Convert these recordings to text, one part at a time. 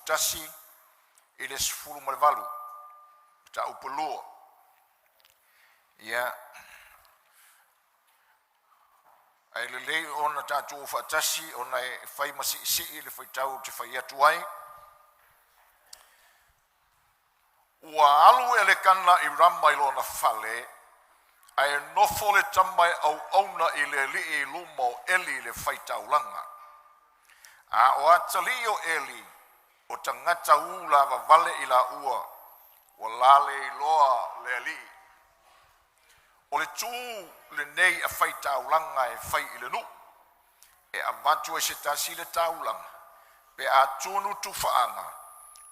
11 i le 18, mataupu e 2. Ia, ae lelei ona tatou o faatasi ona e fai ma siisii le faitau ou te fai atu ai. Ua alu Elekana i Rama i lona fale, ae nofo le tama e auauna i le alii i luma o Eli le faitaulaga. A o atalii o Eli, o tagata ulavavale i laua, ua la le iloa le alii. O le tu lenei a faitaulaga e fai i le nuu, e avatu e se tasi le taulaga pe a tunu tufaaga,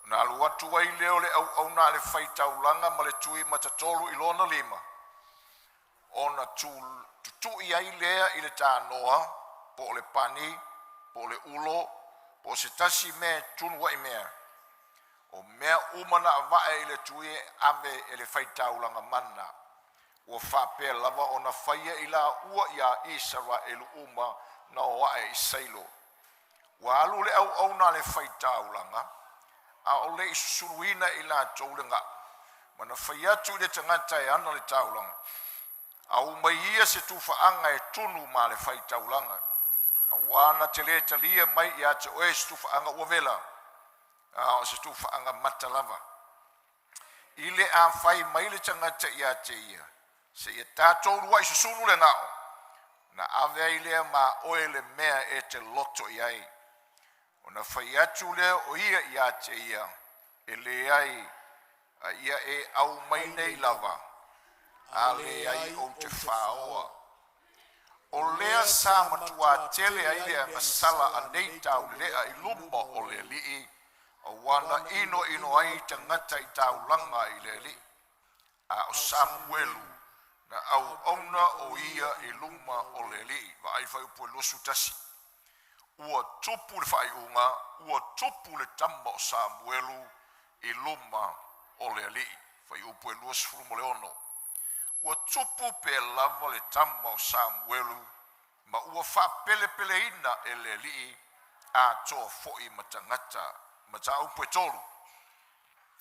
ona alu atu ai lea o le auauna a le faitaulaga ma le tuimatatolu i lona lima, ona tutui ai lea i le tanoa po o le pani po o le ulo po o se tasi mea e tunu ai mea. O mea uma na avae i le tui e ave e le faitaulaga mana. Ua faapea lava ona faia e i laua ia Isaraelu uma na o ae i Sailo. Ua alu le auauna a le faitaulaga a o le i susuluina e i latou le ga'o, ma na fai atu i le tagata e ana le taulaga, “Aumai ia se tufaaga e tunu ma le faitaulaga, auā na te le talia mai ia te oe se tufaaga ua vela, a o se tufaaga mata lava.” I le afai mai le tagata ia te ia, “Se i tatou uluai susulu le ga'o,” ona ave ai lea ma oe i le mea e te loto i ai. Ona fai atu lea o ia ia te ia, “E leai, a ia e aumai nei lava, a leai ou te faoa.” O lea sa matuā tele ai le agasala a nei taulelea i luma o le alii, auā na inoino ai tagata i taulaga i le alii. A o Samuelu na auauna o ia i luma o le alii. Vaai le fuaiupu 21. Ua tupu le faaiuga, ua tupu le tama o Samuelu i luma o le Alii. Fuaiupu 26. Ua tupu pea lava le tama o Samuelu ma ua faapelepeleina e le Alii, atoa foi ma tagata. Mataupu e 3,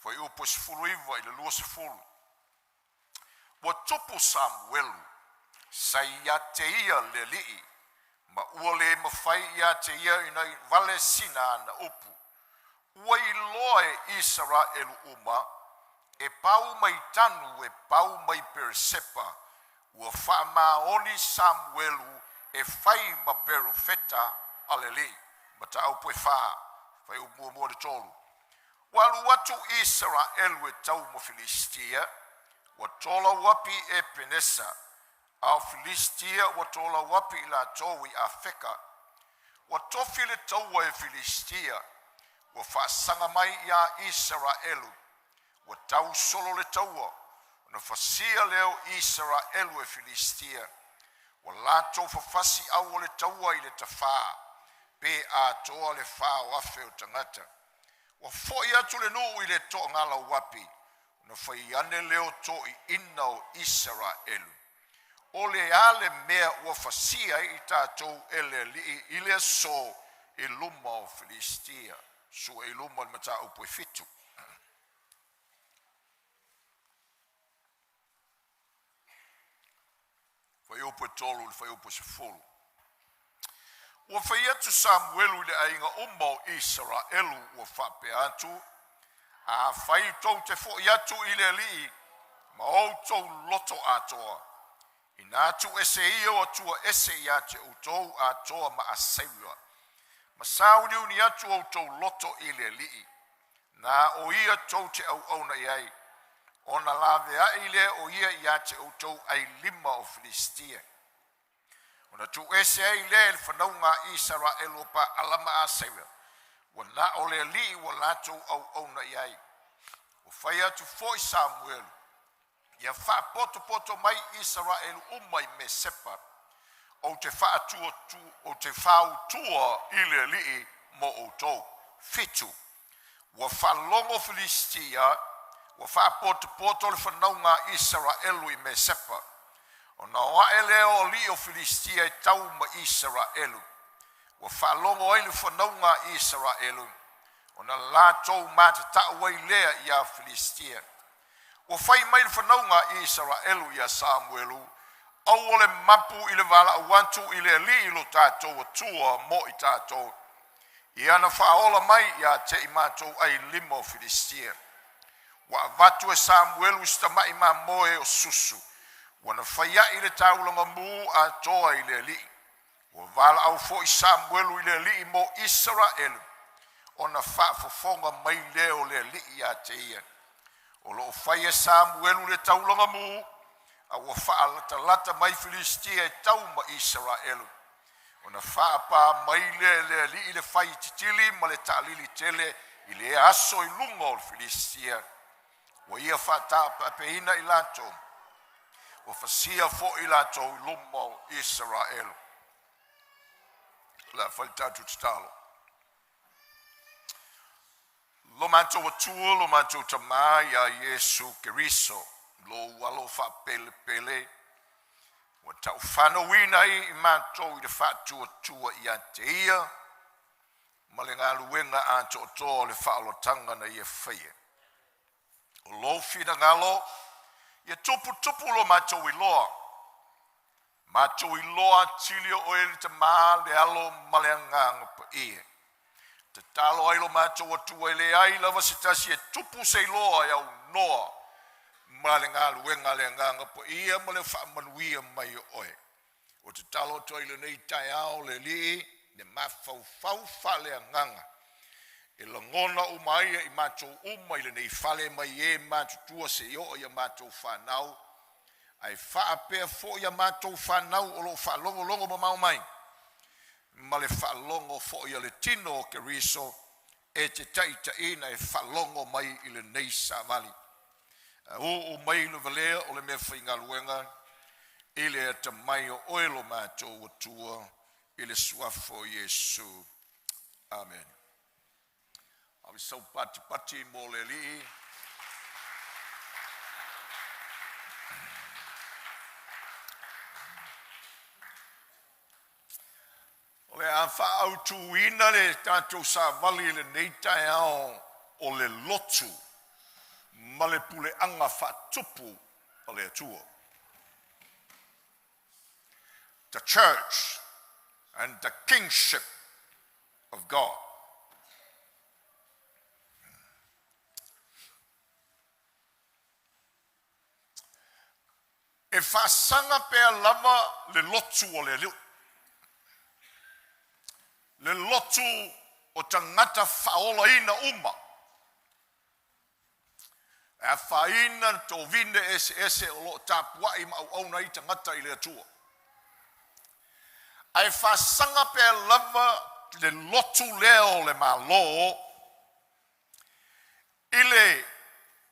fuaiupu 19 i le 20. Ua tupu Samuelu sa ia te ia le Alii ma ua le mafai ia te ia ona vale sina ana upu. Ua iloa e Isaraelu uma, e pau mai Tanu e pau mai Peresepa, ua faamaoni Samuelu e fai ma perofeta a le Alii. Mataupu e 4, fuaiupu 1 i le 3. Ua alu atu Isaraelu e tau ma Filistia, ua tolauapi i Epenesa, a o Filistia ua tolauapi i latou i Afeka. Ua tofi le taua e Filistia, ua faasaga mai ia Isaraelu, ua tau solo le taua, ona fasia lea o Isaraelu e Filistia. Ua latou fafasi au o le taua i le tafā, pe atoa le 4,000 o tagata. Ua foi atu le nuu i le toagalauapi, ona fai ane lea o toiina o Isaraelu, “O le a le mea ua fasia ai i tatou e le Alii i le aso i luma o Filistia?” Sue i luma o le mataupu e 7. Fuaiupu 3 i le fuaiupu 10. Ua fai atu Samuelu i aiga uma o Isaraelu ua faapea atu, “Afai tou te foi atu i le Alii ma outou loto atoa, ina tuuese ia o Atua ese ia te outou atoa ma Aseula, ma sauliuli atu outou loto i le Alii, na o ia tou te auauna i ai, ona laveai lea o ia ia te outou ailima o Filistia.” Ona tuuese ai lea e le fanauga a Isaraelu o Paala ma Asera, ua na o le Alii ua latou auauna i ai. Ua fai atu foi Samuelu, “Ia faapotopoto mai Isaraelu uma i Misepa, ou te fautua i le Alii mo outou.” 7. Ua faalogo Filistia ua faapotopoto le fanauga a Isaraelu i Misepa. Ona o ae lea o alii o Filistia e tau ma Isaraelu. Ua faalogo ai le fanauga a Isaraelu, Ona latou matatau ai lea iā Filisitia. Ua fai mai le fanauga a Isaraelu ia Samuelu, aua le mapu i le valaau atu i le Alii lo tatou Atua mo i tatou, ia na faaola mai ia te i matou ai i lima o Filisitia. Ua avatu e Samuelu si tama'i mamoe o susu, ua na faia'i le taulaga mū atoa i le Alii. Ua valaau foi Samuelu i le Alii mo Isaraelu, ona faafofoga mai lea o le Alii ia te ia. O lo o fai e Samuelu le taulaga mū, a ua faalatalata mai Filisitia e tau ma Isaraelu. Ona faapaā mai lea e le Alii le faiaititili ma le taalili tele i lea aso i luga o Filisitia, ua ia faatapaapeina i latou, ua fasia foi i latou i luma o Isaraelu. O le a fai le tatou tatalo. Lo matou Atua lo matou Tamā ia Iesu Keriso, lou Alo faapelepele ua taufanauina ai i matou i le faatuatua ia te Ia ma le galuega atoatoa o le faaolataga na Ia faia. O lou finagalo ia tuputupu lo matou iloa, matou iloa atili o Oe le Tamā, le Alo ma le Agaga Paia. E tatalo ai lo matou Atua, e leai lava se tasi e tupu se iloa e aunoa ma le galuega a le Agaga Paia ma le faamanuia mai o Oe. Ua tatalo atu ai i lenei taeao le Alii, le mafaufau faaleagaga e lagona uma ai e i matou uma i lenei fale, mai e matutua seia oo ia matou fanau, ae faapea foi a matou fanau o lo o faalogologo mamao mai ma le faalogo foi a le tino o Keriso e te taitaiina e faalogo mai i lenei savali. Uu mai le valea o le meafaigaluega i le atamai o Oe lo matou Atua, i le Suafa o Iesu. Amene. A o le sau patipati mo le Alii. O le a faaautuina le tatou savali i lenei taeao o le lotu ma le puleaga faatupu a le Atua. The Church and the Kingship of God. E faasaga pea lava le lotu o le Alii, le lotu o tagata faaolaina uma, e afaina tovine eseese o lo o tapuai ma auauna ai tagata i le Atua. Ae faasaga pea lava le lotu lea o le Malo i le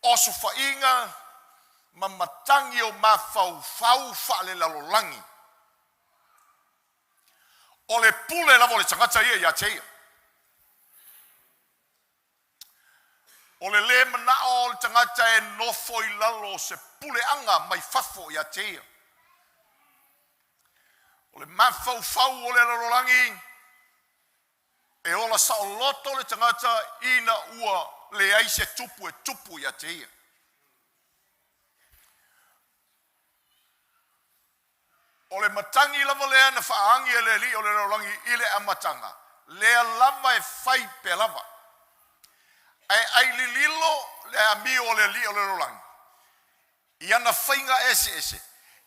osofaiga ma matagi o mafaufau faalelalolagi. O le pule lava o le tagata ia ia te ia. O le lē manao o le tagata e nofo i lalo o se puleaga mai fafo ia te ia. O le mafaufau o le lalolagi e ola saoloto le tagata ina ua leai se tupu e tupu ia te ia. O le matagi lava lea na faaagi e le alii o le lalolagi i le amataga, lea lava e fai pea lava. Ae ai lililo le amio a le alii o le lalolagi i ana faiga eseese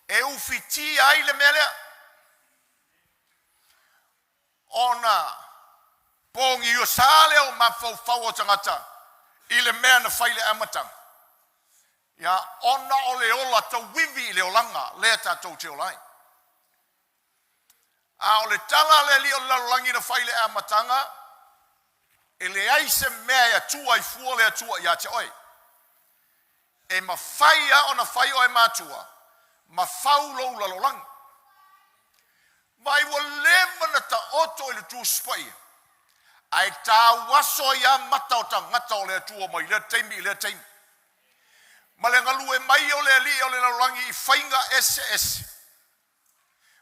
e ufitia ai le mea lea, ona pogisa lea o mafaufau o tagata i le mea na fai i le amataga, ia, ona o le ola tauivi i le olaga lea tatou te ola ai. A o le tala a le alii o le lalolagi na fai i le amataga, e leai se mea e atua ai fua le Atua ia te oe. E mafai lava ona fai oe matua ma fau lou lalolagi. Vaai, ua leva na taoto i le Tusi Paia, ae tauaso ai lava mata o tagata o le Atua mai lea taimi i lea taimi. Ma le galue mai o le alii o le lalolagi i faiga eseese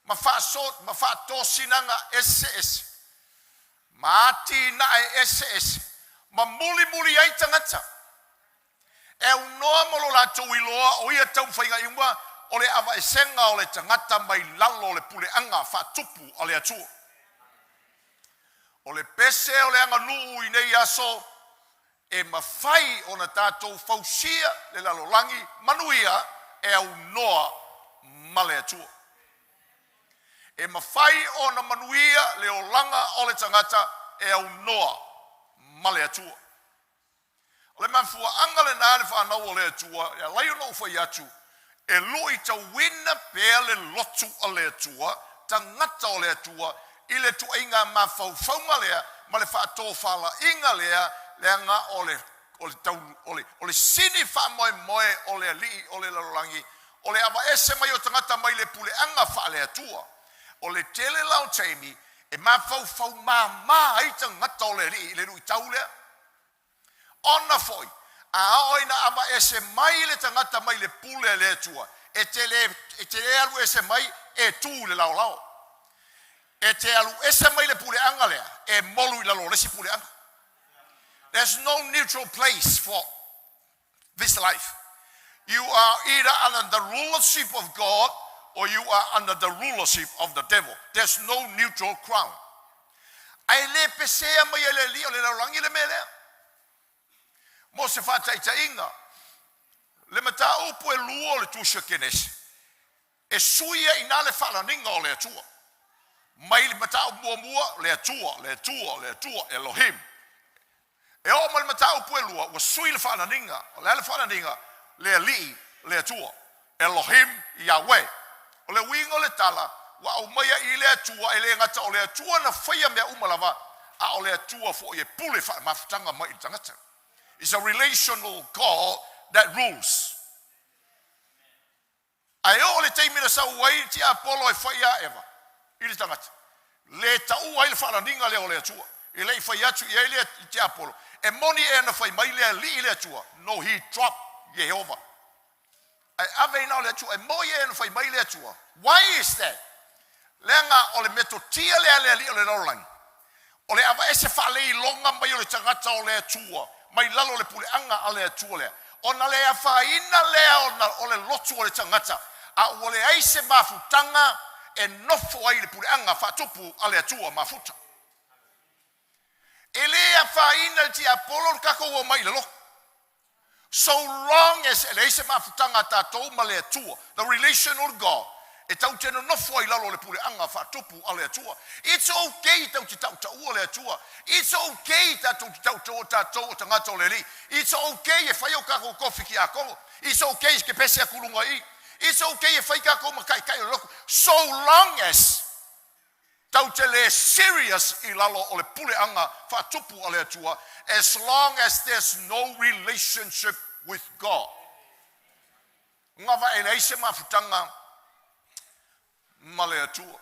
ma ma faatosinaga eseese ma atinae eseese. Ma mulimuli ai tagata e aunoa ma lo latou iloa o ia taumafaiga uma o le avaesega o le tagata mai lalo o le puleaga faatupu a le Atua. O le pese o le aganuu i nei aso e mafai ona tatou fausia le lalolagi manuia e aunoa ma le Atua. E mafai ona manuia le olaga o le tagata e aunoa ma le Atua. O le mafuaaga lena le fanau o le Atua e ala ai ona ou fai atu, e luitauina pea le lotu a le Atua, tagata o le Atua, i le tuaiga mafaufauga lea ma le faatofalaiga lea, leaga o le o le tau o le o le sini faamoemoe o le alii o le lalolagi o le avaese mai o tagata mai le puleaga faale-Atua. O le tele la o taimi e mafaufau māmā ai tagata o le Alii i le luitau lea. Ona foi, a oo ina avaese mai le tagata mai le pule a le Atua, e te le, e te le alu ese mai e tu i le laolao. E te alu ese mai le puleaga lea, e molu i lalo o le isi puleaga. There's no neutral place for this life. You are either under the rulership of God or you are under the rulership of the devil. There's no neutral ground. Ae le pesea mai e le alii o le lalolagi le mea lea. Mo se faataitaiga, le mataupu e lua o le Tusi o Kenese, e sui ai i ina le faalaniga o le Atua. Mai le mataupu muamua, le Atua, le Atua, le Atua, Elohim. E oo mai le mataupu e lua, ua sui le faalaniga. O le a le faalaniga? Le Alii, le Atua. Elohim, Yahweh. O le uiga o le tala, ua aumaia i le Atua, e le gata o le Atua na faia mea uma lava, a o le Atua foi e pule faamafutaga mai i le tagata. It's a relational God that rules. Ae oo le taimi na sau ai le tiapolo e fai ia Eva i le tagata, le taua ai le faalaniga lea o le Atua. E le i fai atu i ai le tiapolo, e moni ea na fai mai le Alii le Atua? No, he dropped Iehova. Ae ave i na o le Atua, e moni ea na fai mai le Atua? Why is that? Leaga o le metotia lea a le Alii o le lalolagi, o le avaese faaleiloga mai o le tagata o le Atua, mai lalo o le puleaga a le Atua lea, ona le afaina lea ona o le lotu o le tagata, a ua leai se mafutaga e nofo ai i le puleaga faatupu a le Atua mafuta. E le afaina le tiapolo le tatou omai i le lotu. So long as e leai se mafutaga a tatou ma le Atua, the relational God, e tatou te nonofo ai i lalo o le puleaga faatupu a le Atua. It's okay tatou te tautaua le Atua. It's okay tatou te tautaua tatou o tagata o le Alii. It's okay e fai o tatou tofi tiakono. It's okay e kepese atu luga i i. It's okay e fai tatou ma taitai o le lotu. So long as tatou te le serious i lalo o le puleaga faatupu a le Atua, as long as there's no relationship with God. Gava e leai se mafutaga ma le Atua.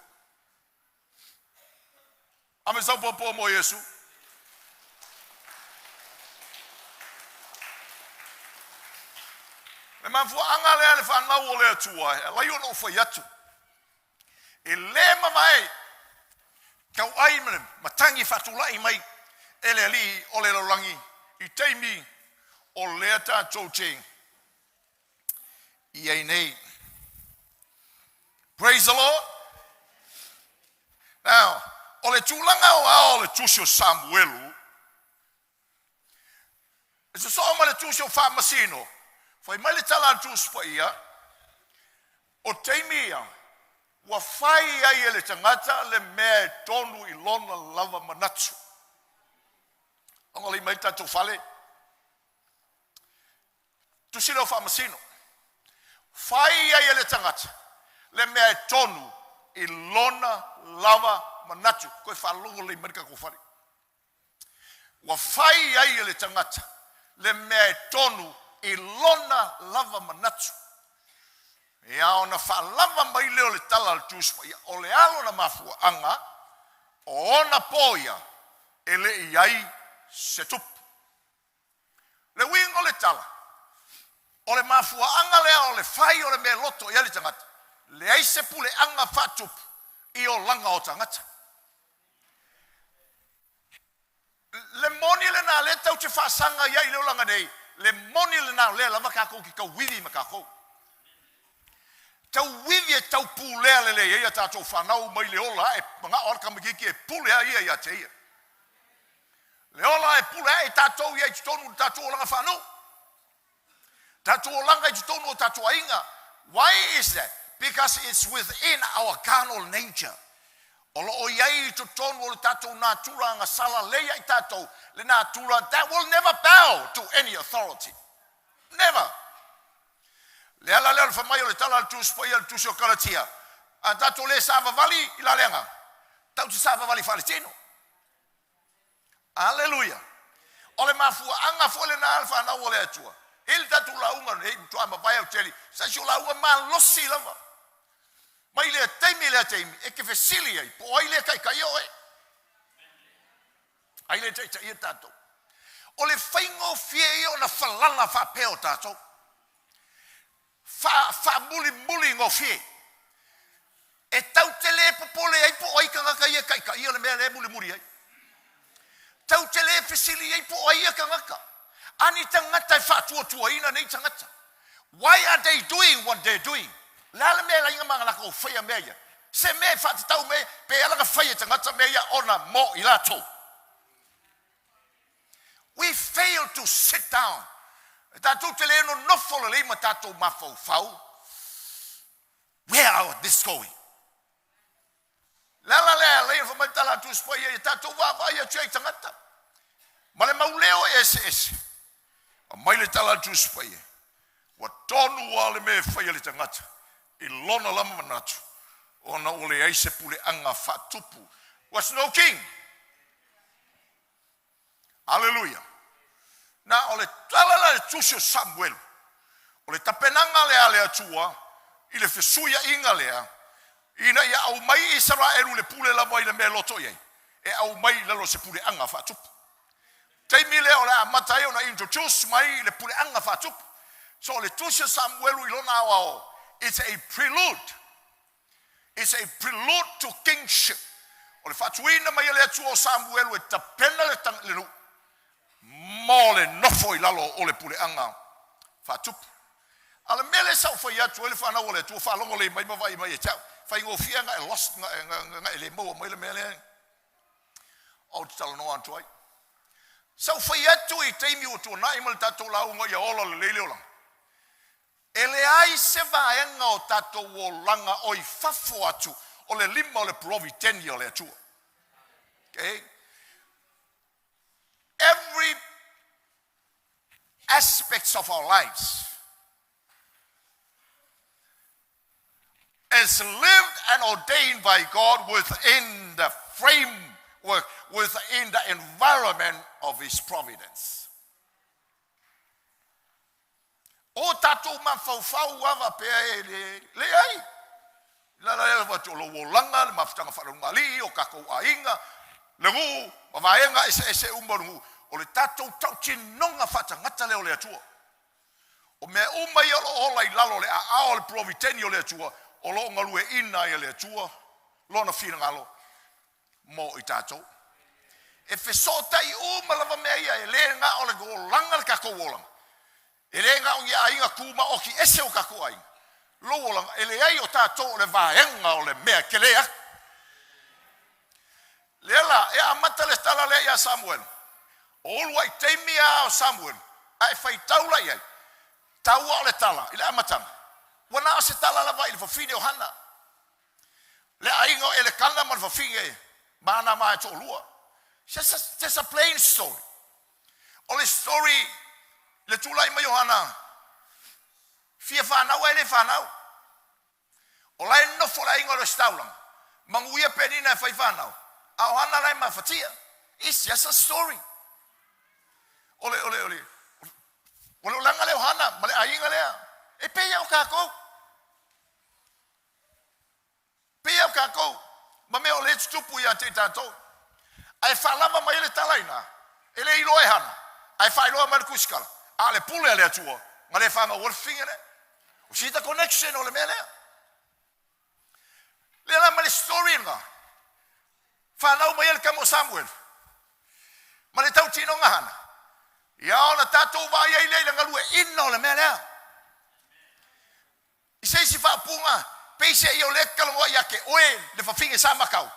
Ame sau popo mo Iesu. Le mafuaaga lea le fanau o le Atua e alai ona ou fai atu. E le mavae tauai ma le matagi faatulai mai e le Alii o le lalolagi i taimi o lea tatou te i ai nei. Praise the Lord. Now, o le tulaga o ao o le tusi o Samuelu, e sosoo ma le tusi o Faamasino, fai mai le tala a le Tusi Paia, o taimi ia, ua fai ai e le tagata le mea e tonu i lona lava manatu. Ona lei mai le tatou fale, tusi lea o Faamasino, fai ai e le tagata le mea e tonu i lona lava manatu. Koe faalogo lelei mai le tatou fale. Ua fai ai e le tagata le mea e tonu i lona lava manatu. Ia ona faalava mai lea o le tala a le Tusi Paia, o le a lona mafuaaga o ona po ia e le i ai se tupu. Le uiga o le tala, o le mafuaaga lea o le fai o le mea e loto i ai le tagata, leai se puleaga faatupu i olaga o tagata. Le moni lena lea tatou te faasaga i ai i le olaga nei, le moni lena o lea lava tatou te tauivi ma tatou. Tauivi e taupulea lelei ai a tatou fanau mai le ola ae manao lava le tamaitiiti e pule lava ia ia te ia. Le ola e pule ae tatou ia i totonu o le tatou olaga faanuu. Tatou olaga i totonu o tatou aiga. Why is that? Because it's within our carnal nature. O lo o i ai i totonu o le tatou natura agasala lea i tatou, le natura that will never bow to any authority. Never. Le ala lea o le fai mai o le tala a le Tusi Paia, le Tusi o Kalatia, a tatou le savavali i la le agaga, tatou te savavali faaletino. Aleluia! O le mafuaaga foi lena le fanau o le Atua i le tatou lauga nei, matua mavae autele, sa si o lauga malosi lava. Mai lea taimi i lea taimi, e te fesili ai, po o ai lea taitaia oe? Ai lea taitaia tatou. O le faigofie ia ona falala faapea o tatou. Faamulimuli gofie. E tau te le popole ai po o ai tagata ia e taitaia le mea lea e mulimuli ai. Tau te le fesili ai po o ai ia tagata. A ni tagata e faatuatuaina nei tagata. Why are they doing what they're doing? Le a le mea e laina ma latou faia mea ia? Se mea e faatatau me pe ala na fai e tagata mea ia ona mo i latou. We fail to sit down. E tatou te le nonofo lelei ma tatou mafaufau. Where are this going? Le ala lea e ala ai ona fai mai le tala a Tusi Paia ia tatou vaavaai atu ai i tagata ma le mau leo e eseese. Aumai le tala a le Tusi Paia, ua tonu lava le mea e fai a le tagata i lona lava manatu, ona ua leai se puleaga faatupu. Was no king. Aleluia! Na o le tala la le tusi o Samuelu, o le tapenaga lea a le Atua i le fesuiaiga lea, ina ia aumai Isaraelu le pule lava i le mea e loto i ai, e aumai i lalo o se puleaga faatupu. Taimi lea o le a amata ai ona introduce mai le puleaga faatupu. So o le tusi o Samuelu i lona aoao, it's a prelude. It's a prelude to kingship. O le faatuina mai e le Atua o Samuelu e tapena le, le nuu mo le nofo i lalo o le puleaga faatupu. A o le mea lea sa ou fai atu ai le fanau o le Atua, faalogo lelei mai ma vaai mai e te au. Faigofie na e lost, na e le maua mai le mea lea ou te talanoa atu ai. Sa ou fai atu i taimi ua tuanai ma le tatou lauga ia ola lelei le olaga. E leai se vaega o tatou olaga o i fafo atu o le lima o le providenia o le Atua. Okay? Every aspects of our lives is lived and ordained by God within the framework, within the environment of His providence. O tatou mafaufau ava pea e le leai. La la lava atu o lou olaga, le mafutaga faalelugalii, o tatou aiga, le nuu, ma vaega eseese uma o le nuu, o le tatou tautinoga faatagata lea o le Atua. O mea uma ia o lo o ola i lalo o le aao o le provideni o le Atua, o lo o galueaiina ai e le Atua Lona finagalo mo i tatou. E fesootai uma lava mea ia, e le na o le olaga le tatou olaga, e le na o ni aiga tumaoti ese o tatou aiga, lou olaga, e leai o tatou o le vaega o le mea e tele atu. Lea la, e amata le tala lea ia Samuelu, o uluai taimi lava o Samuelu, a e faitau la i ai, taua o le tala i le amataga, ua na o se tala lava i le fafine o Hana. Le aiga o Elekana ma le fafine ma ana ma e toalua. Just a, just a plain story. O le story le tulai mai o Hana, fia fanau ae le fanau. O la e nofo le aiga o le Ositaulaga, manuia Penina e fai fanau, a o Hana la e mafatia. It's just a story. O le, o le, o le, o le olaga lea o Hana ma le aiga lea, e pei o tatou. Pei o tatou ma mea o lea e tutupu ia te i tatou. Ae faalava mai ai le tala ina, e le iloa e Hana, ae faailoa mai le tusikala, a o le pule a le Atua, na le fanau ai le fafine lea. You see the connection o le mea lea? Lea la ma le story lena, fanau mai ai le tama o Samuel. Ma le tautinoga hana, ia ona tatou vaai ai lea i le galueaiina o le mea lea. I se isi faaupuga, peiseai o lea e talanoa ia te oe le fafine sa matau,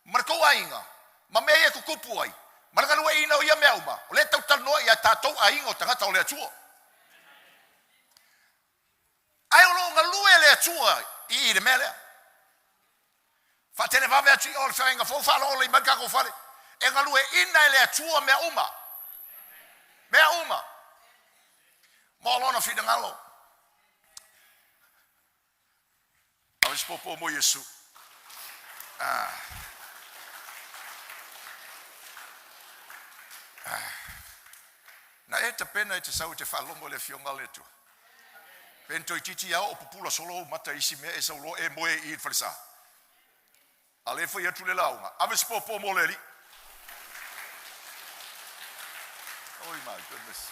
ma le tou aiga, ma mea ia e tutupu ai, ma le galueaiina o ia mea uma, o lea e tau talanoa ia tatou aiga o tagata o le Atua. Ae o lo o galue le Atua i i le mea lea. Faatelevave atu i o le feagaiga fou faalogo lelei mai le tatou fale. E galueaiina e le Atua mea uma. Mea uma. Mo lona finagalo. Ave se popo mo Iesu. Ah. Ah. Na e tapena e te sau e te faalogo i le Afioga a le Atua. Pe na toeitiiti lava oo pupula solo ou mata i isi mea e sau loa e moe i i le falesa. A o lea e fai atu le lauga, ave se pōpō mo le Alii. Oh my goodness.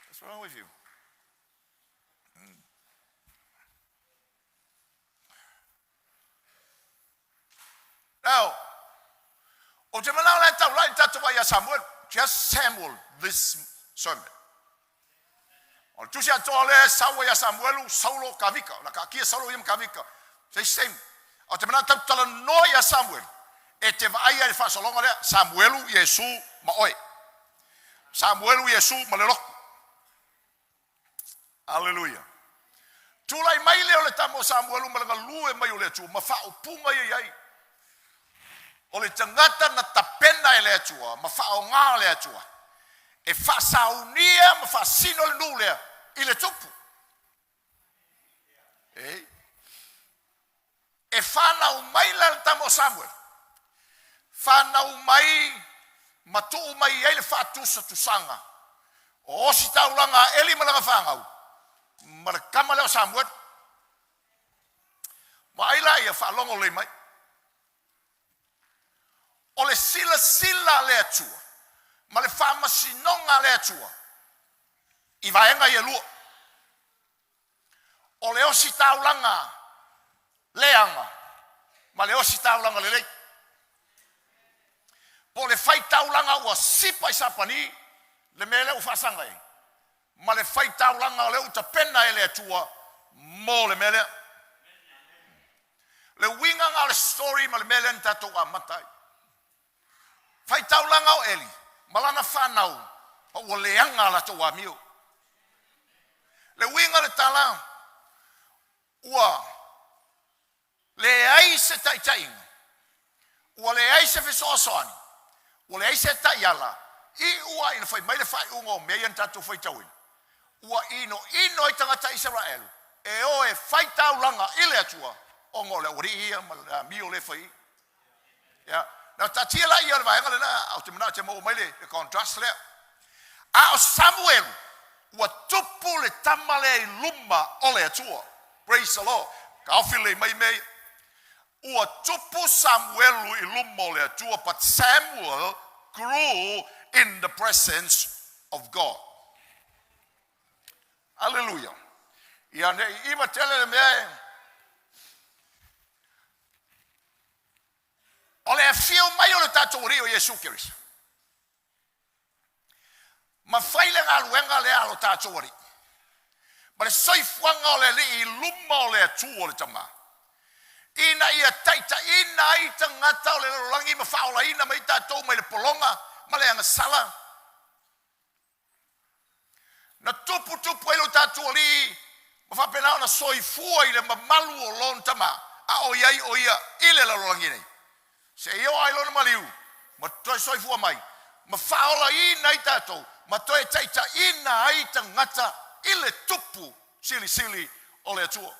What's wrong with you? Now, ou te manao la e taulai le tatou vaai ia Samuel. Just Samuel this sermon. O le tusi atoa lea e sau ai ia Samuelu, Saulo, Kavika. O le a kaatia Saulo ia ma Kavika. Se same. Ou te manao tatou talanoa ia Samuelu e te vaai ai i le faasologa lea, Samuelu, Iesu ma oe. Samuelu, Iesu ma le lotu. Aleluia. Tulai mai lea o le tama o Samuelu ma le galue mai o le Atua ma faaupuga ia i ai. O le tagata na tapena e le Atua ma faaaoga le Atua e faasaunia ma faasino le nuu lea i le tupu. E, e fanau mai la le tama o Samuelu, fanau mai ma tuu mai ai le faatusatusaga o ositaulaga a Eli ma lana fanau ma le tama lea o Samuelu. Vaai la ia faalogo lelei mai. O le silasila a le Atua ma le faamasinoga a le Atua i vaega ia e lua. O le ositaulaga leaga ma le ositaulaga lelei. Po o le faitaulaga ua sipa i Sapani le mea lea ua faasaga ai, ma le faitaulaga o lea ua tapena e le Atua mo le mea lea. Le uiga na o le story ma le mea lea na tatou amata ai. Faitaulaga o Eli ma lana fanau ma ua leaga a latou amio. Le uiga o le tala, ua leai se taitaiga, ua leai se fesoasoani, ua leai se taiala, iu lava ina fai mai le faaiuga o mea ia na tatou faitauina, ua inoino ai tagata Isaraelu e o e faitaulaga i le Atua ona o le aualii ia ma le amio lea e fai i. Ia, na taatia la ia o le vaega lena, ou te manao e te maua mai le, le contrast lea. A o Samuelu, ua tupu le tama lea i luma o le Atua. Praise the Lord. Taofi lelei mai mea ia. Ua tupu Samuelu i luma o le Atua, but Samuel grew in the presence of God. Aleluia. Ia ne i iva tele le mea e O le afio mai o le tatou Alii o Iesu Keriso, ma fai le galuega lea a lo tatou Alii, ma le soifuaga o le Alii i luma o le Atua le Tama, ina ia taitaiina ai tagata o le lalolagi ma faaolaina mai tatou mai le pologa ma le agasala. Na tuputupu ai lo tatou Alii ma faapena ona soifua i le mamalu o lona Tama, a o i ai o ia i le lalolagi nei, seia oo ai lona maliu ma toe soifua mai ma faaolaina ai tatou ma toe taitaiina ai tagata i le tupu silisili o le Atua.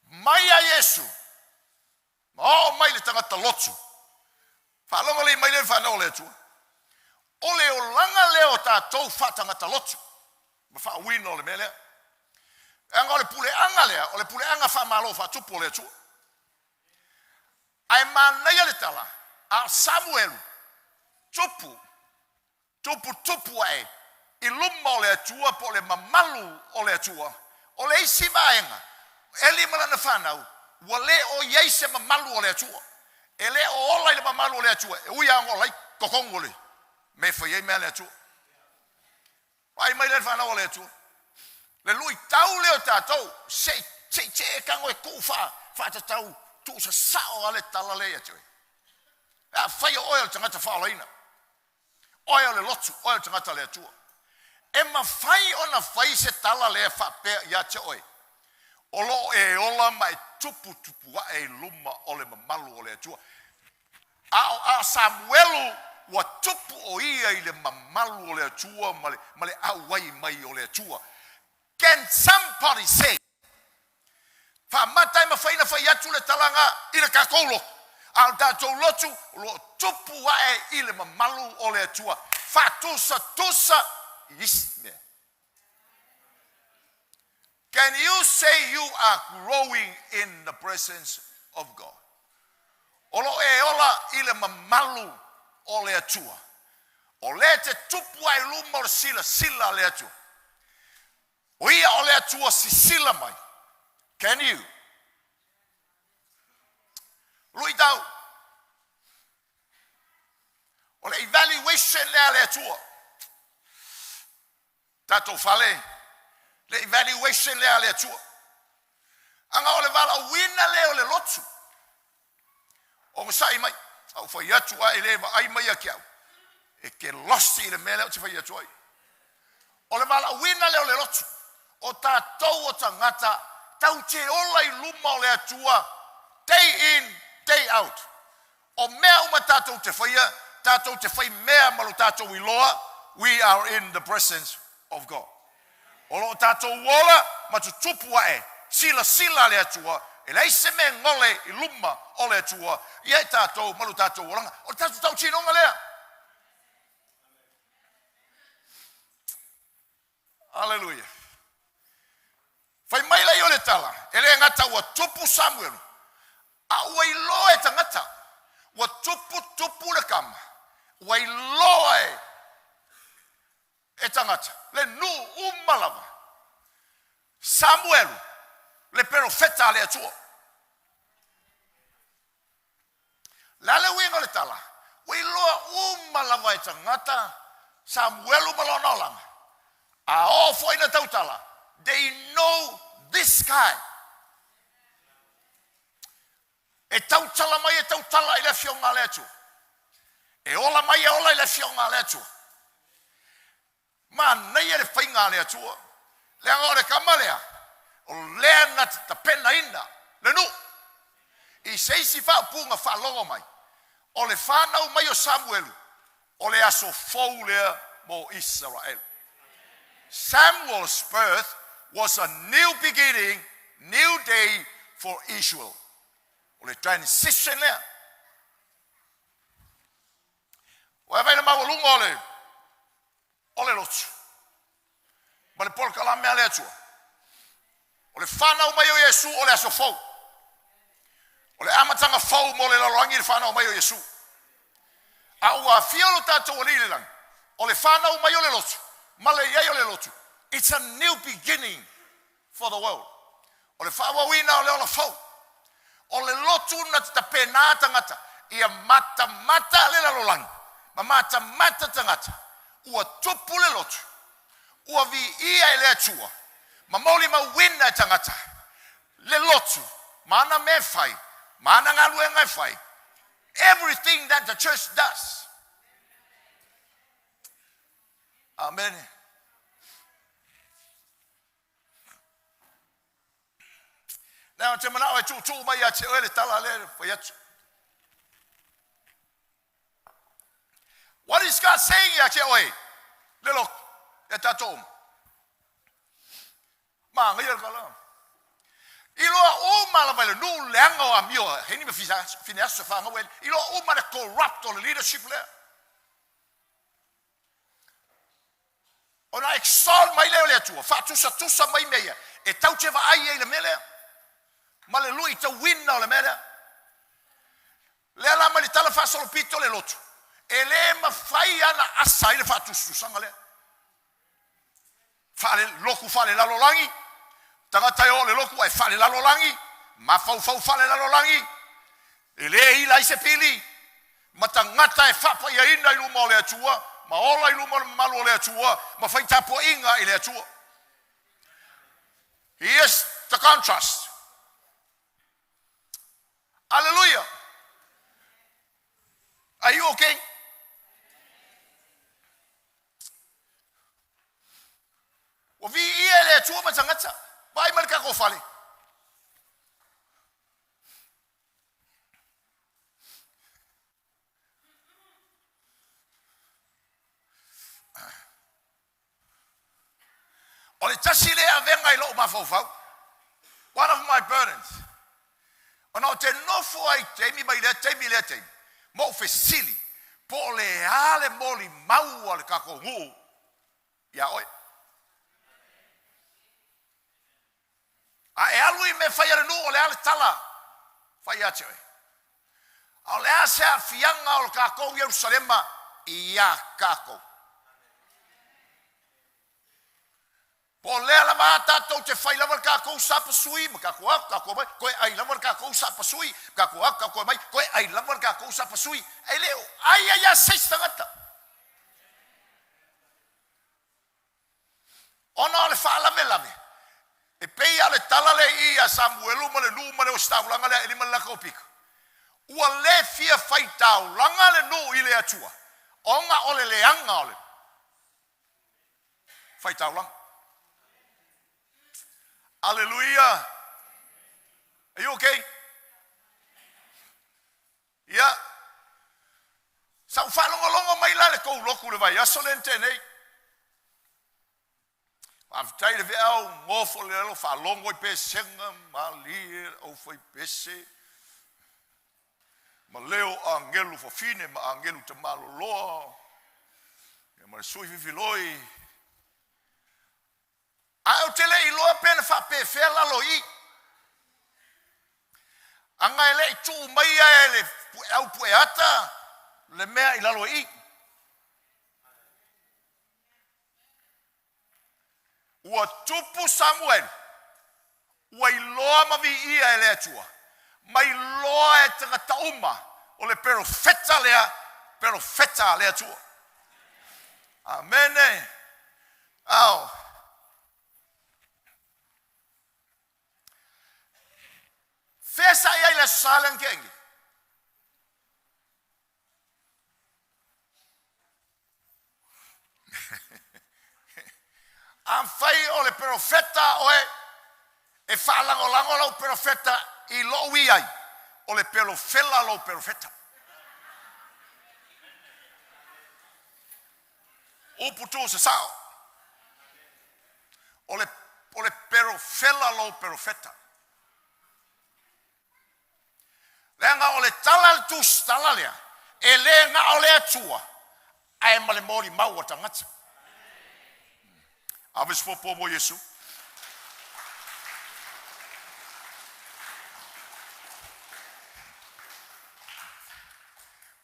Mai a Iesu Ma oo mai le tagata lotu, faalogo lelei mai lea i le fanau a le Atua, o le olaga lea o tatou faatagata lotu, ma faauiina o le mea lea. Leaga o le puleaga lea, o le puleaga faamalo faatupu o le Atua. Ae manaia le tala a Samuelu, tupu, tupu, tupu ae i luma o le Atua po o le mamalu o le Atua. O le isi vaega, Eli ma lana fanau, ua le o i ai se mamalu o le Atua. E le o ola i le mamalu o le Atua, e ui lava ona o la e i totonu o le mea e fai ai mea a le Atua. Vaai mai lea le fanau a le Atua. Le luitau lea o tatou, se i se i tee tago e tuu faa, faatatau, tuu sasao lava le tala lea ia te oe. Afai o oe o le tagata faaolaina, oe o le lotu, oe o le tagata a le Atua. E mafai ona fai se tala lea faapea ia te oe, o lo o e ola ma e tuputupu ae i luma o le mamalu o le Atua. A o a Samuelu ua tupu o ia i le mamalu o le Atua ma le auai mai o le Atua. Can somebody say, faamata e mafai ona fai atu le talaga i le tatou lotu, a o le tatou lotu o lo o tupu ae i le mamalu o le Atua, faatusatusa i isi mea. Can you say you are growing in the presence of God? O lo o e ola i le mamalu o le Atua. O lea e te tupu ae i luma o le silasila a le Atua. O ia o le Atua sisila mai. Can you? Luitau. O le evaluation lea a le Atua. Tatou fale, le evaluation lea a le Atua. Aga o le valaauina lea o le lotu. Onosai mai, a ou fai atu a e le vaai mai ia te au, e te lost i le mea lea ou te fai atu ai. O le valaauina lea o le lotu, o tatou o tagata tau te ola i luma o le Atua day in, day out. O mea uma tatou te faia, tatou te fai mea ma lo tatou iloa, we are in the presence of God. O lo o tatou ola ma tutupu ae, silasila le Atua, e leai se mea e gole i luma o le Atua ia i tatou ma lo tatou olaga. O le tatou tautinoga lea. Aleluia. Fai mai lea o le tala, e le gata ua tupu Samuelu, a ua iloa e tagata, ua tupu tupu le kama, ua iloa e e tagata, le nuu uma lava. Samuelu, le perofeta a le Atua. Le a le uiga o le tala? Ua iloa uma lava e tagata Samuelu ma lona olaga. A oo foi na tautala, they know this guy. E tautala mai, e tautala i le Afioga a le Atua. E ola mai, e ola i le Afioga a le Atua. Manaia le faiga a le Atua. Leaga o le kama lea, o lea na te tapenaina le nuu. I se isi faaupuga faalogo mai, o le fanau mai o Samuelu, o le aso fou lea mo Isaraelu. Samuel's birth was a new beginning, new day for Israel. O le transition lea. Ua e vaai i le maualuga o le, o le lotu ma le polokalame a le Atua. O le fanau mai o Iesu o le aso fou. O le amataga fou mo le lalolagi le fanau mai o Iesu. A ua afio lo tatou Alii i le lagi, o le fanau mai o le lotu ma le i ai o le lotu, it's a new beginning for the world. O le faaauauina o le ola fou. O le lotu na te tapenā tagata ia matamata le lalolagi ma matamata tagata ua tupu le lotu, ua viia e le Atua ma molimauina e tagata le lotu ma ana mea e fai ma ana galuega e fai. Everything that the church does. Amene. Leaga ou te manao e tuutuu mai ia te oe le tala lea e fai atu. What is God saying ia te oe? Le lotu, ia tatou uma. Manaia le tala. Iloa uma lava i le nuu leaga o amio Heni ma Fineaso e fanau ai. Iloa uma le corrupt o le leadership lea. Ona exalt mai lea o le Atua, faatusatusa mai mea ia, e tau te vaai ai i le mea lea, ma le luitauina o le mea lea. Lea la mai le tala faasolopito le lotu, e le mafai ana asa ai le faatusatusaga lea. Faale, lotu faalelalolagi, tagata e oo le lotu ae faalelalolagi, mafaufau faalelalolagi. E le ila ai se pili ma tagata e faapaiaina i luma o le Atua, ma ola i luma o le mamalu o le Atua, ma fai tapuaiga i le Atua. Here's the contrast. Hallelujah. Are you okay? Ua viia e le Atua ma tagata. Vaai mai le tatou fale. O le tasi lea avega i lou mafaufau. One of my burdens. Ona ou te nofo ai i taimi mai lea taimi i lea taimi, ma ou fesili, po o le a le molimau a le tatou nuu iā oe. A e alu i mea fai a le nuu, o le a le tala fai ia te oe? A o le a se aafiaga o le tatou Ierusalema iā tatou? Po o lea lava a tatou te fai lava le tatou sapasui ma tatou atu tatou omai, toe ai lava le tatou sapasui, tatou atu tatou omai, toe ai lava le tatou sapasui, e le o ai ai lava se isi tagata. Ona o le faalavelave, e pei lava o le tala lea i i ia Samuelu ma le nuu ma le ositaulaga lea e lima le laka o pika. Ua le fia faitaulaga le nuu i le Atua, ona o le leaga o le faitaulaga. Aleluia! Are you okay? Ia, sa ou faalogologo mai la i le tou lotu i le vaiaso lea na tea nei. Faafetai le veao, nofo le lalo, faalogo i pesega, malie le aufaipese, ma leo o agelu fafine ma agelu tamaloloa, ia ma le sui fifiloi. Ae ou te le iloa pe na faapefea lalo i i. Aga e le i tuu maia e le au pueata le mea i lalo i i. Ua tupu Samuelu, ua iloa ma viia e le Atua, ma iloa e tagata uma o le perofeta lea, perofeta a le Atua. Amene. Ao. Fea sa i ai le Aso Sa lea na tea nei? Afai o le perofeta oe, e faalagolago lau perofeta i lou i ai, o le pelofela lou perofeta. Upu tu sasao. O le, o le perofela lou perofeta. Leaga o le tala a le tusitala lea, e le na o le Atua, ae ma le molimau a tagata. Ave se faapopo mo Iesu.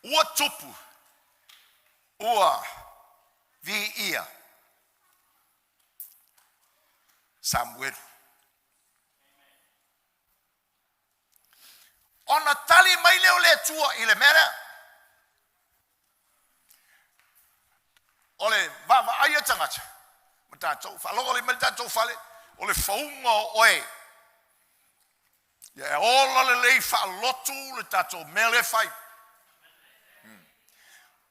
Ua tupu, ua viia Samuelu. Ona tali mai lea o le Atua i le mea lea. O le vaavaai a tagata ma tatou, faalogo mai le tatou fale, o le fauga o oe. Ia e ola lelei faalotu le tatou mea lea e fai.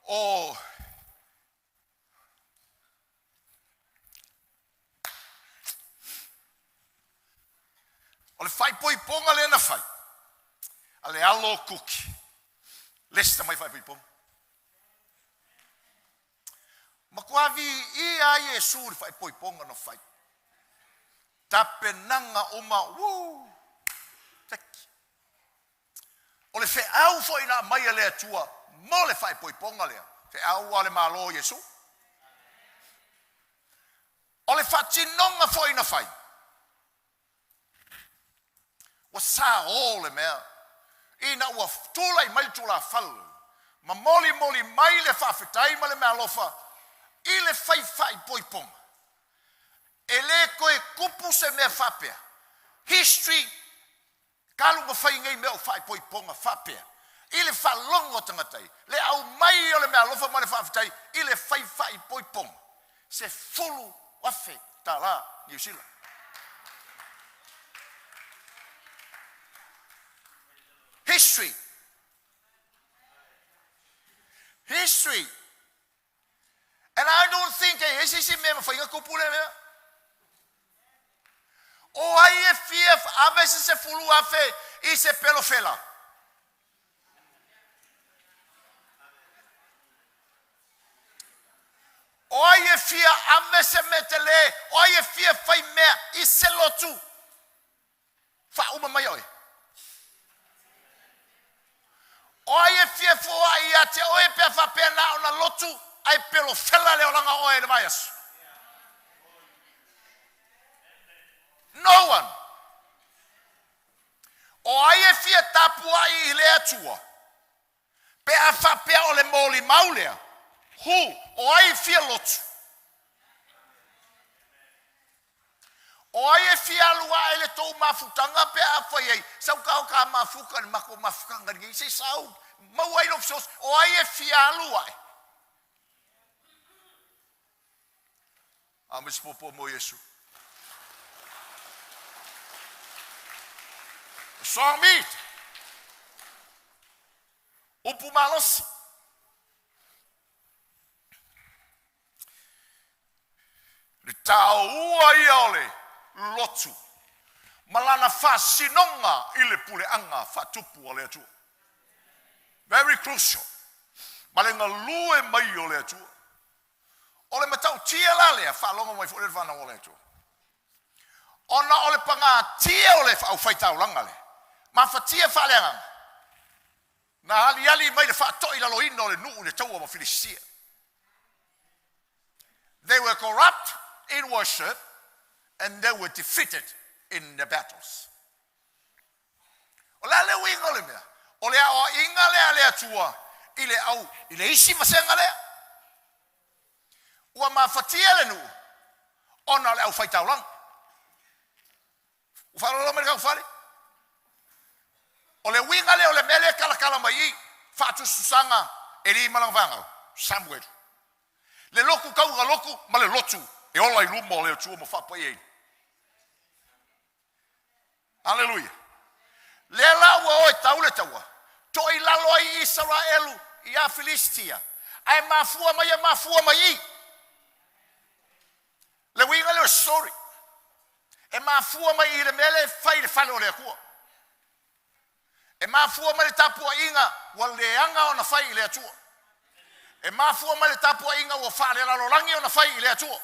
O O le faaipoipoga lea na fai a le alo o Kuki, lesta mai faaipoipoga. Matua viia ai Iesu i le faaipoipoga na fai. Tapenaga uma, wuu, teki. O le feau foi na aumai e le Atua mo le faaipoipoga lea, feau a le Malo o Iesu. O le faatinoga foi na fai, ua sao le mea ina ua tulai mai le tulafale ma molimoli mai le faafetai ma le meaalofa i le fai faaipoipoga. E le toe tupu se mea faapea. History. Talu ona fai nei mea o faaipoipoga faapea i le faalogo a tagata ia, le aumai o le meaalofa ma le faafetai i le fai faaipoipoga, $10,000 Niu Sila. History. History. And I don't think e i ai se isi mea e mafai ona tupu lea mea. O ai e fia ave se 10,000 i se pelofela? O ai e fia ave se mea tele? O ai e fia fai mea i se lotu? Faauma mai oe. O ai e fia foai ia te oe pe a faapea na ona lotu ae pelofela le olaga o oe i le vaiaso? No one. O ai e fia tapuai i le Atua pe a faapea o le molimau lea? Who? O ai e fia lotu? O ai e fia alu ae i le tou mafutaga pe a fai ai sau ta o ta mafuta i le matou mafutaga lenei se i sau maua ai lou fesoasoani? O ai e fia alu ae? A me se puapua mo Iesu. Strong meat. Upu malosi. Le taua ia o le lotu ma lana faasinoga i le puleaga faatupu a le Atua. Very crucial. Ma le galue mai o le Atua. O le matautia la lea, faalogo mai foi le fanau o le Atua. Ona o le pagatia o le aufaitaulaga lea, mafatia faaleagaga, na aliali mai le faatoilaloina o le nuu i le taua ma Filistia. They were corrupt in worship and they were defeated in the battles. O le a le uiga o le mea? O le aoaiga lea a le Atua i le au i le isi vasega lea. Ua mafatia le nuu ona o le aufaitaulaga. Ua faalogologo mai le taufale? O le uiga lea o le mea lea e talatala mai i faatusatusaga Eli ma lana fanau, Samuel. Le lotu tau ina lotu ma le lotu e ola i luma o le Atua ma faapaiaina. Aleluia. Lea la ua o e tau le taua, toilalo ai Isaraelu ia Filistia, ae mafua mai e mafua mai i. Le uiga lea o le story. E mafua mai i le mea lea e fai i le fale o le Atua. E mafua mai le tapuaiga ua leaga ona fai i le Atua. E mafua mai le tapuaiga ua faalelalolagi ona fai i le Atua.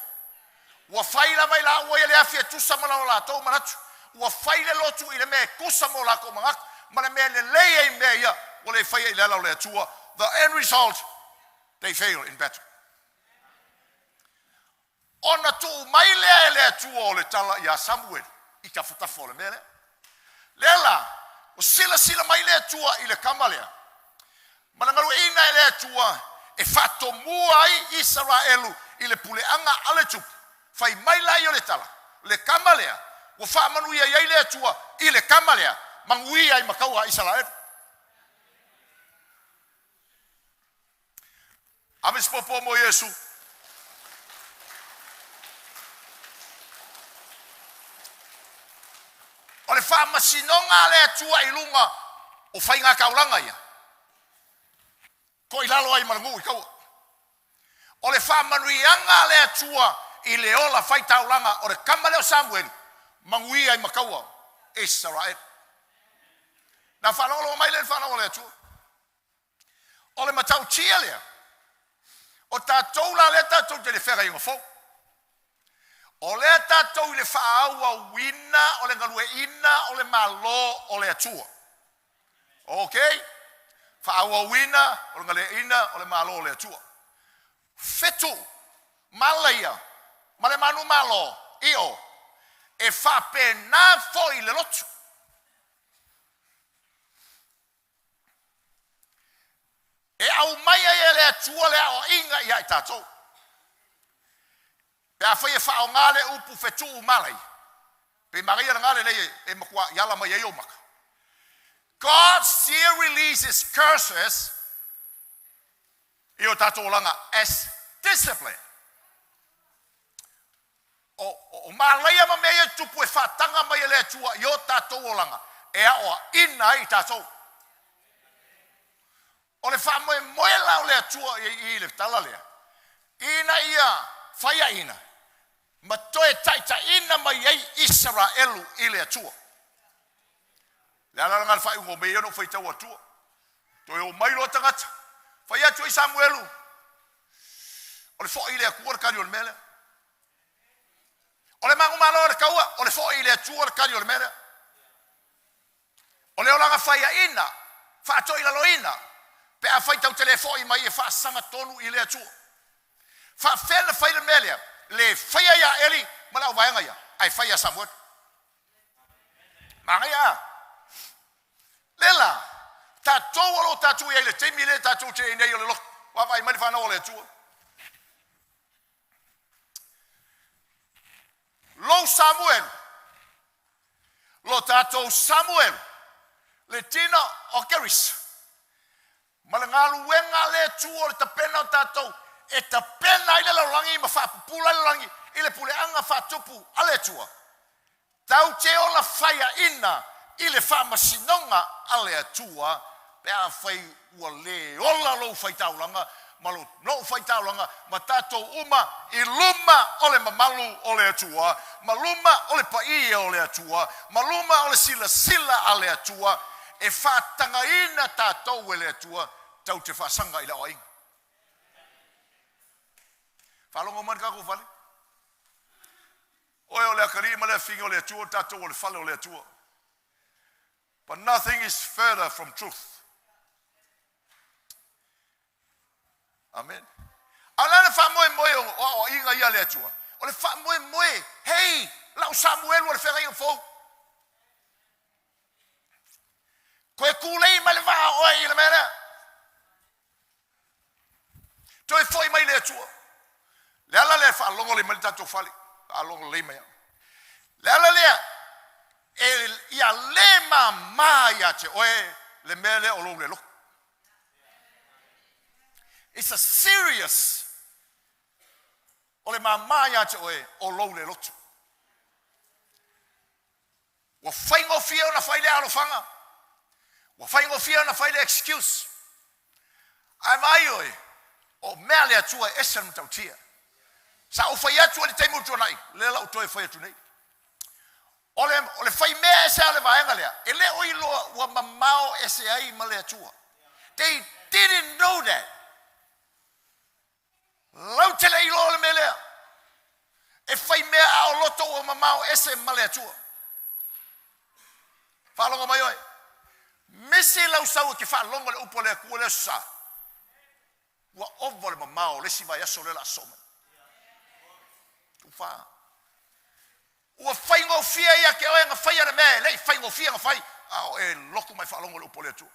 Ua fai lava i laua ia le afi e tusa ma lo latou manatu. Ua fai le lotu i le mea e tusa mo latou manatu ma le mea e lelei ai mea ia ua le faia i le ala o le Atua. The end result, they fail in battle. Ona tuu mai lea e le Atua o le tala iā Samueli i tafatafa o le mea lea. Lea la, ua silasila mai le Atua i le tama lea, ma le galueaiina e le Atua e faatomua ai Isaraelu i le puleaga a le tupu. Fai mai la ia o le tala, le tama lea, ua faamanuia i ai le Atua i le tama lea, manuia ai ma taua a Isaraelu. Ave se puapua mo Iesu. O le faamasinoga a le Atua i luga o faigataulaga ia, toilalo ai ma le nuu i taua. O le faamanuiaga a le Atua i le ola faitaulaga o le tama lea o Samueli, manuia ai ma taua Isaraelu. Na faalogologo mai lea i le fanau a le Atua. O le matautia lea, o tatou la lea tatou te le feagaiga fou. O lea tatou i le faaauauina o le galueaiina o le Malo o le Atua. Ok? Faaauauina o le galueaiina o le Malo o le Atua. Fetu, malaia, ma le manumalo, io, e faapena foi le lotu. E aumai ai e le Atua le aoaiga ia i tatou. Pe afai e faaaoga le upu fetuu malai, pe manaia lena lelei e matua i ala mai ai ou maka. God still releases curses i o tatou olaga as discipline. O, o, o malaia ma mea ia tupu e faataga mai e le Atua i o tatou olaga e aoaina ai i tatou. O le faamoemoe la o le Atua i, i le tala lea, ina ia faiaina ma toe taitaiina mai ai Isaraelu i le Atua. Le ala lena o le faaiuga o mea ia na ou faitau atua. Toe o mai loa tagata. Fai atu ai Samuelu, o le foi i le Atua le kali o le mea lea. O le manumalo o le taua, o le foi i le Atua le kali o le mea lea. O le olaga faiaina, faatoilaloina, pe afai tatou te le foi mai e faasaga tonu i le Atua. Faafefea na fai le mea lea? Le faia ia Eli ma le auvaega ia, ae fai ia Samuelu. Manaia a? Lea la, tatou o lo o tatou i ai i le taimi lea tatou te i ai nei o le loto, vaavaai mai le fanau a le Atua. Lou Samuelu, lo tatou Samuelu, le tino o Kerisa, ma le galuega a le Atua o le tapena o tatou e tapena ai le lalolagi ma faapupula ai le lalolagi i le puleaga faatupu a le Atua. Tatou te ola faiaina i le faamasinoga a le Atua pe afai ua le ola lou faitaulaga ma lou faitaulaga ma tatou uma i luma o le mamalu o le Atua, ma luma o le paia o le Atua, ma luma o le silasila a le Atua, e faatagaina tatou e le Atua tatou te faasaga i le aoaiga. Faalogo mai le tatou fale. Oe o le akalii ma le afine o le Atua, tatou o le fale o le Atua. But nothing is further from truth. Amen. A o le a le faamoemoe o aoaiga ia a le Atua? O le faamoemoe, hei, lau Samuelu o le feagaiga fou. Toe tulei mai le vaa o oe i le mea lea. Toe foi mai le Atua. Le ala lea e faalogo lelei mai le tatou fale. Faalogo lelei mai au. Le ala lea e ia le māmā ia te oe le mea lea o lou le loto. It's a serious o le māmā ia te oe o lou le loto. Ua faigofie ona fai lea alofaga. Ua faigofie ona fai le excuse. Ae vaai oe, o mea a le Atua e ese le matautia. Sa ou fai atu ai le taimi ua tuanai, lea la ou toe fai atu nei. O le, o le fai mea ese a le vaega lea, e le o iloa ua mamao ese ai ma le Atua. They didn't know that. Lautele iloa le mea lea. E fai mea a o loto ua mamao ese ma le Atua. Faalogo mai oe. Misi lau sau e te faalogo le upu a le Atua le aso sa. Ua ova le mamao o le isi vaiaso lea la soo mai. Tufa. Ua faigofie ia te oe na faia le mea e le i faigofie na fai, a o e lotu mai faalogo le upu a le Atua.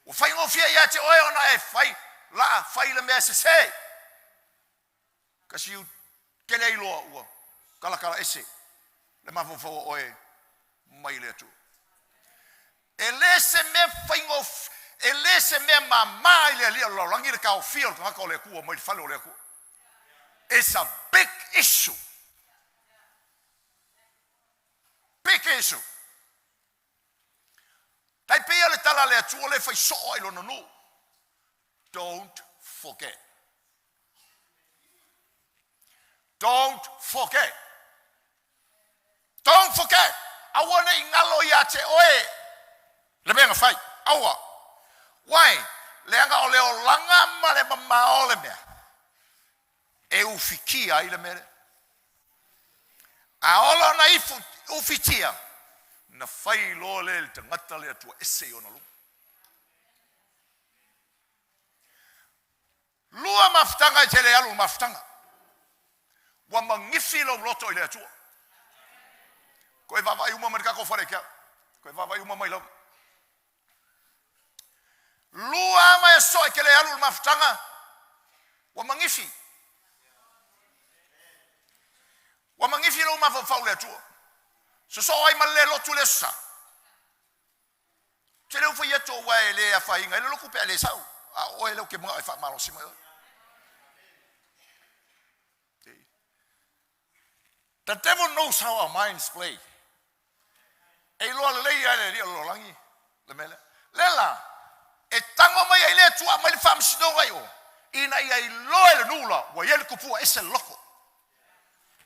Ua faigofie ia te oe ona e fai laa fai le mea sese. Kasi u tele ai loa ua kalakala ese le mafaufau o oe mai le Atua. E le se mea faigof, e le se mea māmā i le alii o le lalolagi le taofia o le tagata o le Atua mai le fale o le Atua. It's a big issue. Big issue. Tai pei o le tala a le Atua lea e fai soo ai lona nuu. Don't forget. Don't forget. Don't forget. Aua ne i galo ia te oe le mea na fai. Aua. Why? Leaga o le olaga ma le mamao o le mea e ufitia ai le mea lea. A ola ona ifu, ufitia, na fai loa lea i le tagata le Atua ese i ona luma. Lua mafutaga e te le alu i le mafutaga. Ua magifi lou loto i le Atua. Koe vaavaai uma mai le tatou fale kia. Koe vaavaai uma mai lava. Lua ama e soe ke le alu i le mafutaga. Ua magifi. Ua magifi lou mafaufau i le Atua. Sosoo ai ma le lotu le aso sa. Ou te le o fai atu aua e le afaina ai le lotu pe a le sau, a o oe lea ou te manao e faamalosi mai oe. The devil knows how our minds play. E iloa lelei lava e le alii o le lalolagi le mea lea. Lea la, e tago mai ai le Atua aumai le faamasinoga i o, ina ia iloa e le nuu la, ua i ai le tupu ua ese le loto.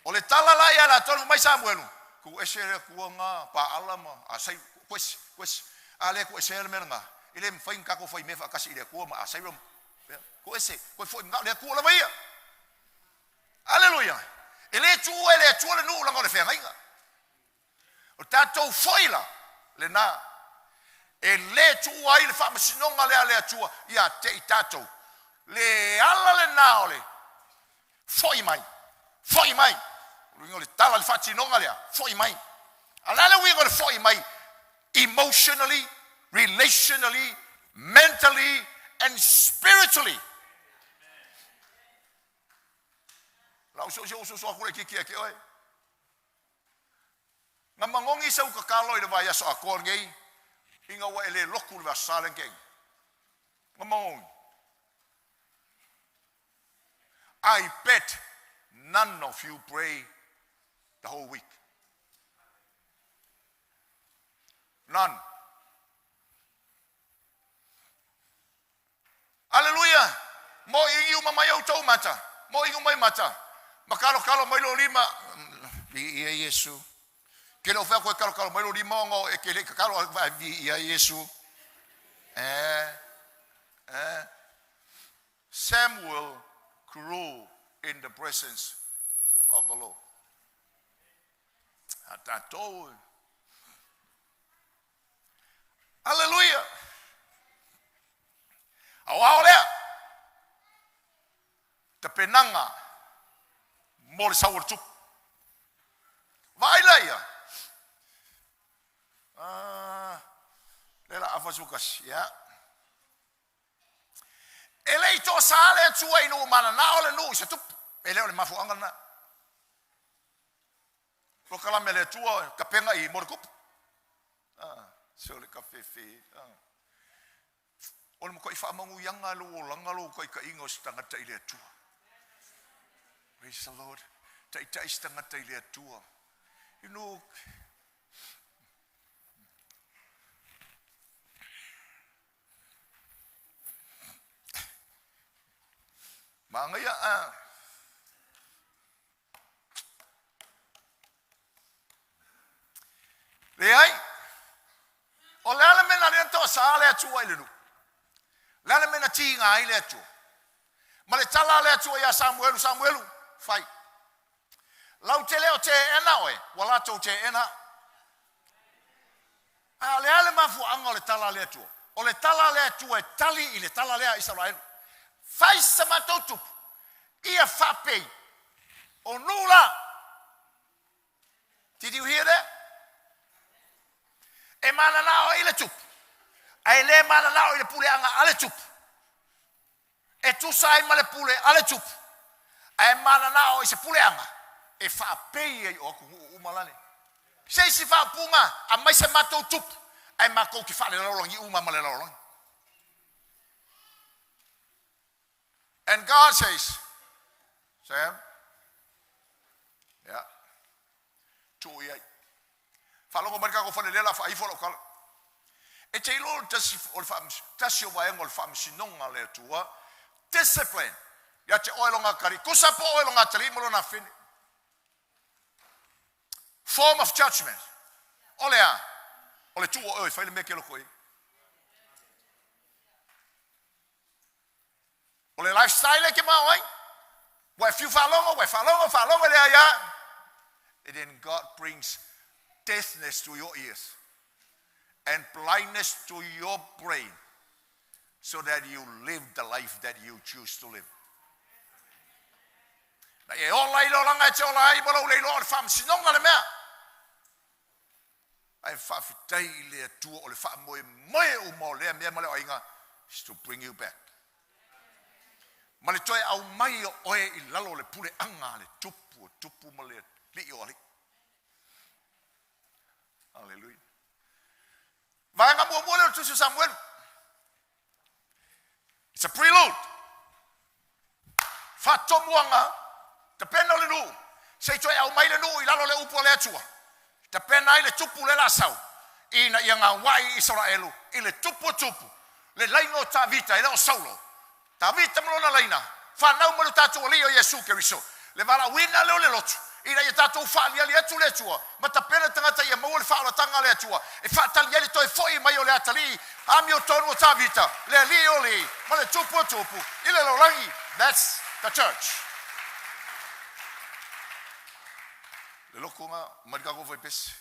O le tala la ia latou fai mai Samuelu, tuu ese le Atua na Paala ma Asaira, tuu ese, tuu ese. A le tuu esea le mea lena, e le mafai ona tatou fai mea faatasi i le Atua ma Asaira. Tuu ese, toe foi manao le Atua lava ia. Aleluia! E le tuua e le Atua le nuu leaga o le feagaiga. O tatou foi la lena e le tuua ai le faamasinoga lea a le Atua ia te i tatou. Le ala lena o le foi mai, foi mai. O le uiga o le tala, le faatinoga lea, foi mai. A o le a le uiga o le foi mai? Emotionally, relationally, mentally and spiritually. Lau so so so aku le kiki ia te oe. Na magogi sau tatalo i le vaiaso atoa lenei ina ua e le lotu i le Aso Sa lea na tea nei. Na magogi. I bet none of you pray the whole week. None. Aleluia! Mo i uma mai outou mata, mo i uma mai mata, ma kalokalo mai lou lima, Viia Iesu. Ke le o fai atu e kalokalo mai lou lima ona e ke le i kakalo ai, Viia Iesu. Eh, eh. Samuel grew in the presence of the Lord. A tatou Aleluia! Aoao lea, tapenaga mo le sau o le tupu. Vaai la ia. Ah, lea la afa sukasi, ia. E le i toasa le Atua ina ua mananao le nuu i se tupu. E le o le mafuaaga lena. Polokalame a le Atua tapena i mo le tupu. Ah, se o le kafefe. Ah. O le matuai faamanuiaga lou olaga lou taitaiga o se tagata i le Atua. Praise the Lord. Taitai se tagata i le Atua. You know, Manaia a Leai. O le a le mea na lea na toasaa le Atua i le nuu? Le a le mea na tiga ai le Atua? Ma le tala a le Atua iā Samuelu, Samuelu, fai. Lau te le o teena oe, ua latou teena au. A o le a le mafuaaga o le tala a le Atua? O le tala a le Atua e tali i le tala lea a Isaraelu, Fai se matou tupu, ia faapei o nuu la. Did you hear that? E mananao ai le tupu, ae le mananao i le puleaga a le tupu. E tusa ai ma le pule a le tupu, ae mananao i se puleaga e faapei ai o atunuu uma lale. Se isi faaupuga, aumai se matou tupu, ae matou te faalelalolagi uma ma le lalolagi. And God says, Sam, yeah, tuu i ai. Faalogo mai le tatou fale lea la faaifo lau tala. E te iloa o le tasi o le faamas, tasi o vaega o le faamasinoga a le Atua, discipline, ia te oe lona atalii, tusa po o oe lona atalii ma lona afine. Form of judgment. O le a? O le tuu o oe e fai le mea e te loto i ai. O le lifestyle e te mao ai. Ua e fiu faalogo, ua e faalogo, faalogo e leai a. And then God brings deafness to your ears and blindness to your brain so that you live the life that you choose to live. Na e ola i le olaga e te ola ai ma lou le iloa o le faamasinoga le mea. Ae faafetai i le Atua o le faamoemoe uma o lea mea ma le oaiga is to bring you back. Ma le toe aumai o oe i lalo o le puleaga a le Tupu o Tupu ma le Alii o Alii. Hallelujah. Vaega muamua lea o le tusi o Samuelu. It's a prelude. Faatomuaga, tapena o le nuu, se i toe aumai le nuu i lalo o le upu a le Atua. Tapena ai le tupu lea o le a sau, ina ia gauai Isaraelu i le tupu o tupu, le laina o Tavita, e le o Saulo. Tavita ma lona laina, fanau mai lo tatou Alii o Iesu Keriso. Le valaauina lea o le lotu, ina ia tatou faaaliali atu le Atua, ma tapena tagata ia maua le faaolataga a le Atua, e faatali ai le toe foi mai o le atalii amiotonu o Tavita, le Alii o alii, ma le Tupu o tupu, i le lalolagi. That's the church. Le lotu na, mai le tatou faipese.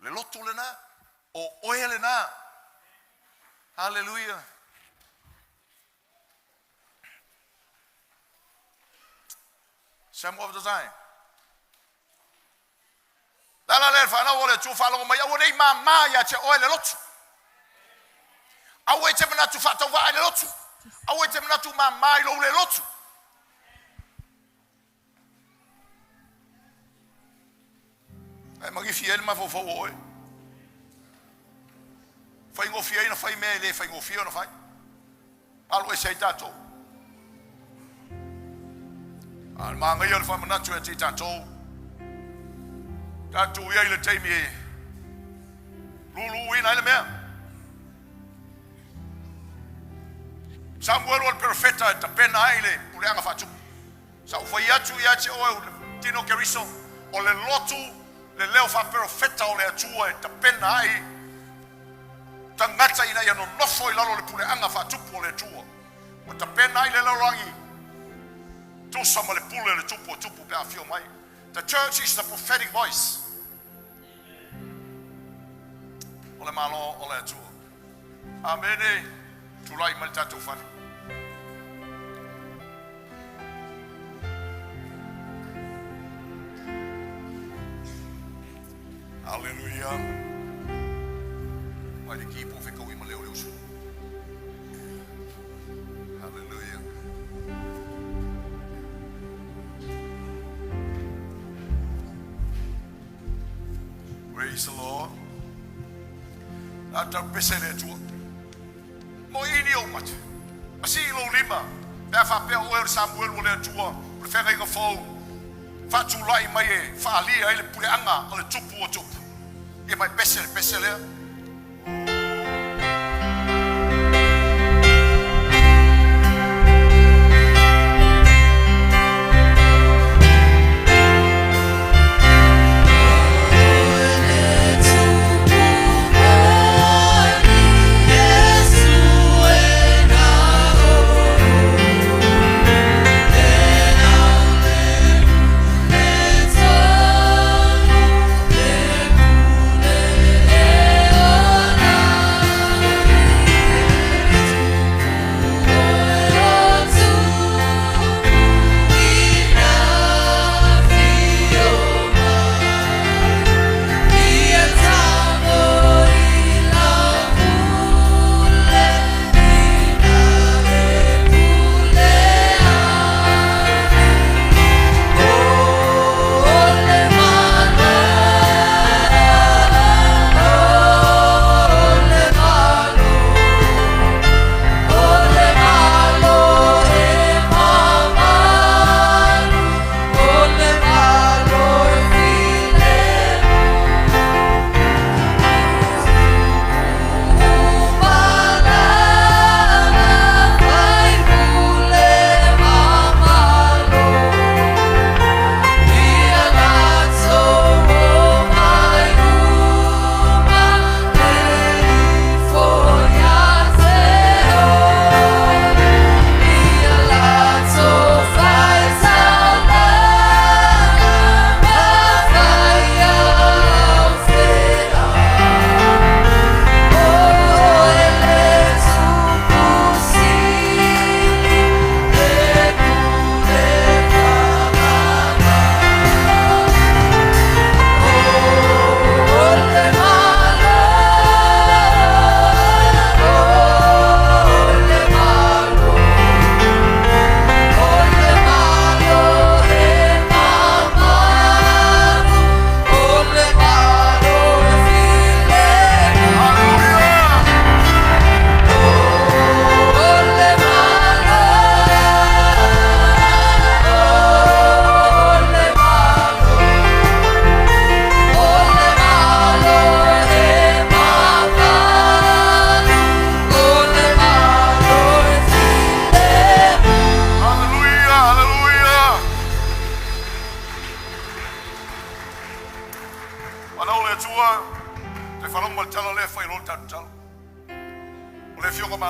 Le lotu lena, o oe lena. Hallelujah. Samoa of the time. Le ala lea le fanau o le Atua faalogo mai, aua ne i māmā ia te oe le lotu. Aua e te manatu faatauvaa i le lotu. Aua e te manatu māmā i lou le lotu. Ae magifi ai le mafaufau o oe. Faigofie ai na fai mea e le faigofie ona fai. Alo ese ai tatou. A le manaia o le faamanatu ia te i tatou. Tatou i ai le taimi e luluuina ai le mea. Samuelu o le perofeta e tapena ai le puleaga faatupu. Sa ou fai atu ia te oe Tino Keriso, o le lotu le leo faaperofeta o le Atua e tapena ai tagata ina ia nonofo i lalo o le puleaga faatupu o le Atua. Ua tapena ai le lalolagi tusa ma le pule o le tupu o tupu pe afio mai. The church is the prophetic voice. O le Malo o le Atua. Amene. Tulai mai le tatou fale. Hallelujah. Mai le ki po whekau i ma leo le usu. Hallelujah. Praise the Lord. La tau pese le Atua. Mo ini ou mate. A si i lou lima, pe a faapea o oe o le Samuelu o le Atua, o le feagaiga fou, faatulai mai e faaalia ai le puleaga o le tupu o tupu. Ia mai pese le pese lea.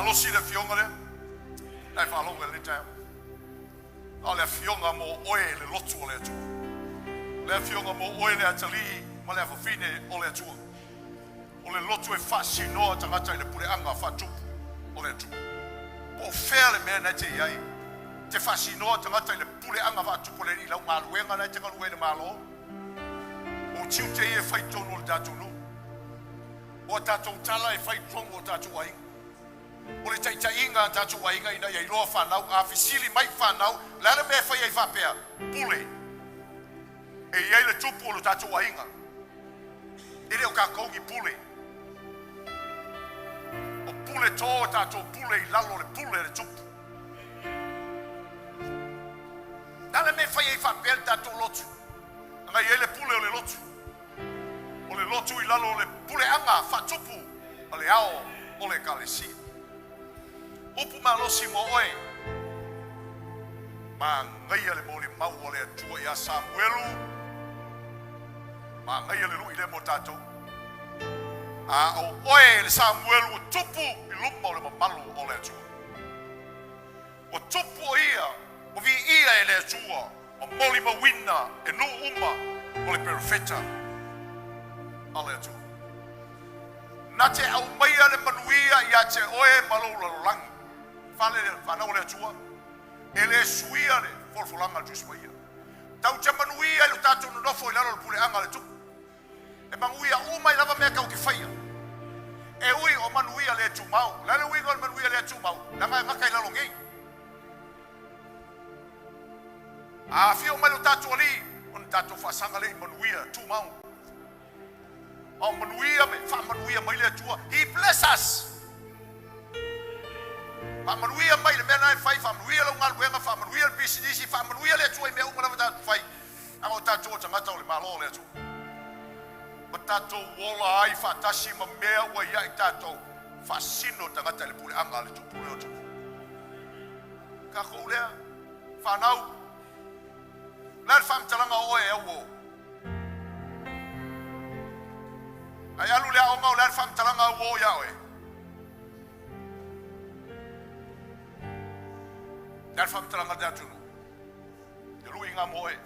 malosi le afioga lea? Na e faalogo i lenei taeao. A o le afioga mo oe le lotu o le Atua. O le afioga mo oe le atalii ma le afafine o le Atua. O le lotu e faasinoa tagata i le puleaga faatupu o le Atua. Po o fea le mea na e te i ai, te faasinoa tagata i le puleaga faatupu o le Alii i lau galuega na e te galue ai i le Malo. O tiute ia e fai i totonu o le tatou nuu. O a tatou tala e fai i totonu o tatou aiga. O le taitaiga a tatou aiga ina ia iloa fanau, a fesili mai fanau, o le a le mea e fai ai faapea? Pule. E i ai le tupu o lo tatou aiga. E le o tatou ni pule. O pule to tatou pule i lalo o le pule a le tupu. O le a le mea e fai ai faapea le tatou lotu? Leaga e i ai le pule o le lotu. O le lotu i lalo o le puleaga faatupu a le ao o le Ekalesia. Upu malosi mo oe. Manaia le molimau a le Atua ia Samuelu. Manaia le lui lea mo tatou. A o oe le Samuelu ua tupu i luma o le mamalu o le Atua. Ua tupu o ia, ua viia e le Atua, ma molimauina e nuu uma o le perofeta a le Atua. Na te aumaia le manuia ia te oe ma lou lalolagi. Fale le fanau o le Atua, e le suia le folafolaga a le Tusi Paia. Tau te manuia i lo tatou nonofo i lalo o le puleaga a le Tupu. E manuia uma ai lava mea tau te faia. E ui o manuia le tumau. O le a le uiga o le manuia le tumau? Leaga e gata i lalo nei. A afio mai lo tatou Alii, ona tatou faasaga lea i manuia tumau. A o manuia me faamanuia mai le Atua. He bless us. Faamanuia mai le mea na e fai, faamanuia lau galuega, faamanuia le pisinisi, faamanuia le Atua i mea uma lava tatou fai. Leaga o tatou o tagata o le Malo o le Atua. Ma tatou ola ai faatasi ma mea ua ia i tatou, faasino tagata i le puleaga a le tupu lea o tupu. Tatou lea, fanau, o le a le faamatalaga o oe e auo? Ai alu le aoga o le a le faamatalaga auo ia oe? Le a le faamatalaga le atunuu? Te lui ngā moe,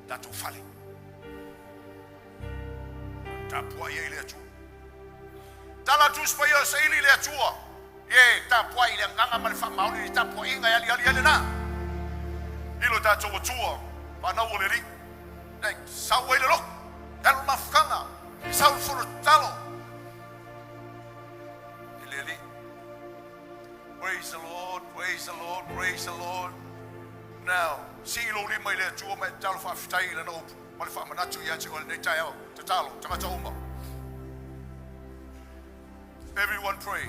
tatou fale. Tapuai ai le Atua. Tala atu pa ia saili le Atua. E tapuai i le agaga ma le faamaoni i le tapuaiga e aliali ai lena. I lo tatou Atua, fanau o le Alii. Nei, sau ai le lotu, e alu le mafutaga, e sau le fono tatalo. I le Alii. Praise the Lord, praise the Lord, praise the Lord. Now, sii lou lima i le Atua ma e tatalo faafetai i lana upu ma le faamanatu ia te oe lenei taeao. Tatalo, tagata uma. Everyone pray.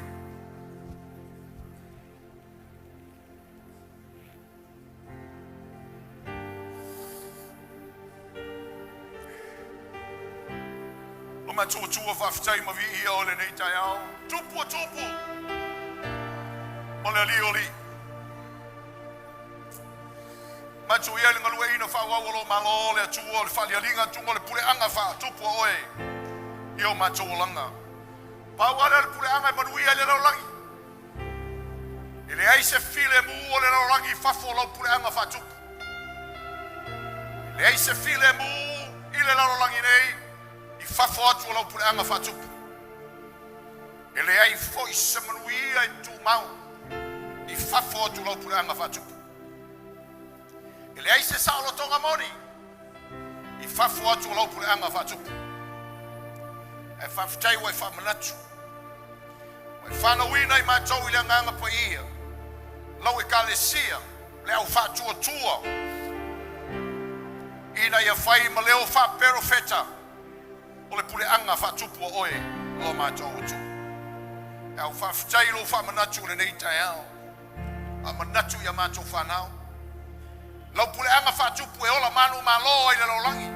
O matuatua faafetai ma viia o lenei taeao. Tupu o tupu ma le alii o alii. Matu ia i le galueaiina faaauau o lou Malo, le Atua o le faalialiga atuga o le puleaga faatupu a oe i o matou olaga. Pau lava lea o le puleaga e manuia ai le lalolagi. E leai se filemu o le lalolagi i fafo o lau puleaga faatupu. E leai se filemu i le lalolagi nei i fafo atu o lau puleaga faatupu. E leai foi se manuia e tumau i fafo atu o lau puleaga faatupu. E leai se saolotoga moni i fafo atu o lau puleaga faatupu. Ae faafetai ua e faamanatu, ua e fanauina i matou i le Agaga Paia, lau Ekalesia, le au faatuatua, ina ia fai ma leo faaperofeta o le puleaga faatupu a oe lo matou Atua. E au faafetai i lou faamanatu i lenei taeao. Faamanatu i a matou fanau. Lau puleaga faatupu e ola manumalo ai le lalolagi.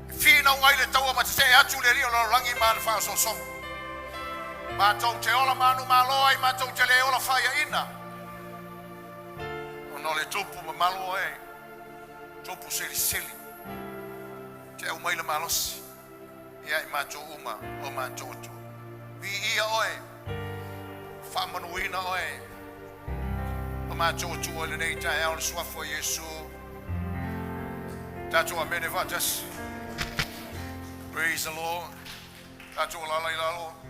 E finau ai le taua ma tetee atu le alii o le lalolagi ma ana faaosoosoga. Matou te ola manumalo ai, matou te le ola faiaina, ona o le tupu mamalu oe, tupu seliseli, te aumai le malosi ia i matou uma o matou Atua. Viia oe. Faamanuina oe. O matou Atua i lenei taeao i le suafa o Iesu. Tatou amene faatasi. Praise the Lord. Tatou alala i lalo.